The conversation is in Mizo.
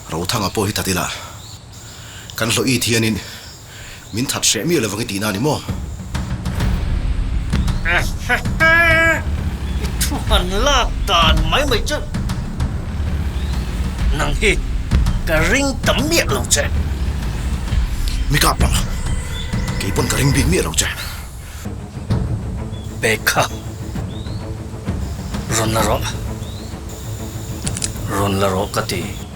Rothanga pawh hi that ila, kan hlawh it hianin min that hreh miah lovang i tihna a ni maw? I thu han lak dan mai mai chu nang hi ka ring ta miah lo che. Mi kap ang, kei pawn ka ring bik miah lo che. Bag kha rawn la rawh, rawn la rawh ka ti.